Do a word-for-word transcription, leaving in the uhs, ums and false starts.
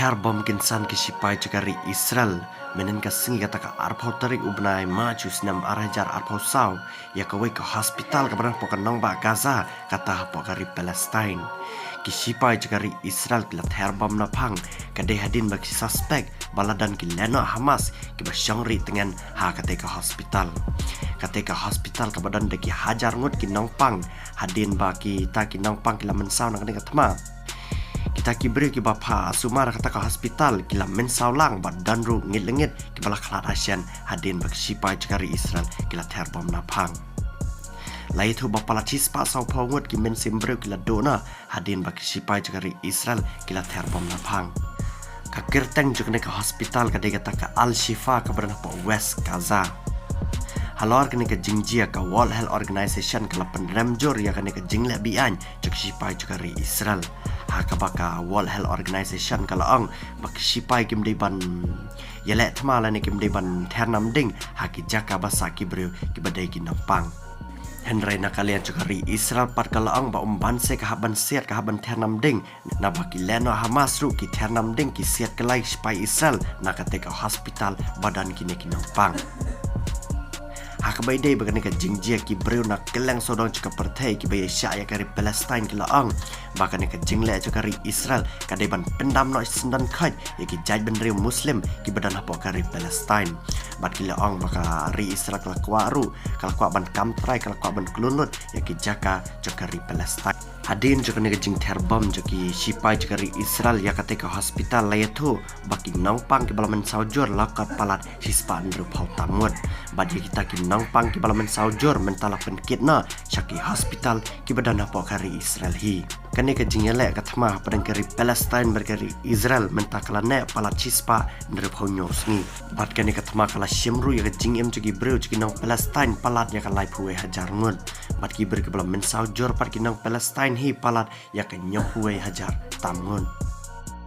Ther bom kynsan ki shipai jong ka ri Israel mynhynnin ka sngi kata ka arphew tarik u bnai March u snem ar hajar arphew saw ïa kawei ka hospital kaba don hapoh ka nongbah Gaza, kata hapoh ka ri Palestine. Ki shipai jong ka ri Israel ki la ther bom naphang, ka dei hadien ba ki suspect ba la don ki lehnoh Hamas kiba shong rieh tngen ha katei ka hospital. Katei ka hospital kaba don da ki hajar ngut ki nongpang, hadien ba kita ki nongpang ki la mynsaw na kane ka thma, kita ki briew kiba phah sumar ha kata ka hospital ki la mynsaw lang bad don ruh ngit lengit kiba la khlad hashen hadien ba ki shipai jong ka ri Israel ki la ther bom naphang. La ïathuh ba palat shispah sawphew ngut ki mynsiem briew ki la duh noh hadien ba ki shipai jong ka ri Israel ki la ther bom naphang. Ka kyrteng jong kane ka hospital ka dei kata ka Al Shifa kaba don hapoh West Gaza. Halor kane ka jingjia, ka World Health Organization ka la pynrem jur ïa kane ka jingleh be-aiñ jong ki shipai jong ka ri Israel, ha kaba ka World Health Organization ka la ong ba ki shipai kim dei ban ïaleh thma lane kim dei ban ther namding ha ki jaka ba sah ki briew kiba dei ki nongpang. Hynrei na ka liang jong ka ri Israel pat ka la ong ba ym banse ka hap ban siat, ka hap ban ther namding, naba ki lehnoh Hamas ruh ki ther namding, ki siat kyllai shipai Israel na katei ka hospital ba don kine ki nongpang. Ha kaba ïadei bad kane ka jingjia, ki briew na kylleng sawdong jong ka pyrthei kiba ïaishah ïa ka ri Palestine ki la ong ba kane ka jingleh jong ka ri Israel ka dei ban pyndam noh shisyndon khoit ïa ki jaitbynriew Muslim kiba don hapoh ka ri Palestine. Bad ki la ong ba ka ri Israel ka la kwah ruh, ka la kwah ban kam trai, ka la kwah ban khlun lut ïa ki jaka jong ka ri Palestine. Hadien jong kane ka jingther bom jong ki shipai jong ka ri Israel ïa katei ka hospital, la ïathuh ba ki nongpang kiba la mynsaw jur la kot palat shispah hynriewphew tam ngut. Bad ïa kita ki nongpang kiba la mynsaw jur mynta la pynkit noh sha ki hospital kiba don hapoh ka ri Israel hi. Kane ka jingïaleh ka thma hapdeng ka ri Palestine bad ka ri Israel mynta ka la neh palat shispah hynriewphew hynñiew sngi. Bad kane ka thma ka la shim ruh ïa ka jingim jong ki briew jong ki nong Palestine palat ïa ka laiphew wei hajar ngut. Bad ki briew kiba la mynsaw jur pat ki nong Palestine hi palat ïa ka hynñiewphew wei hajar tam ngut.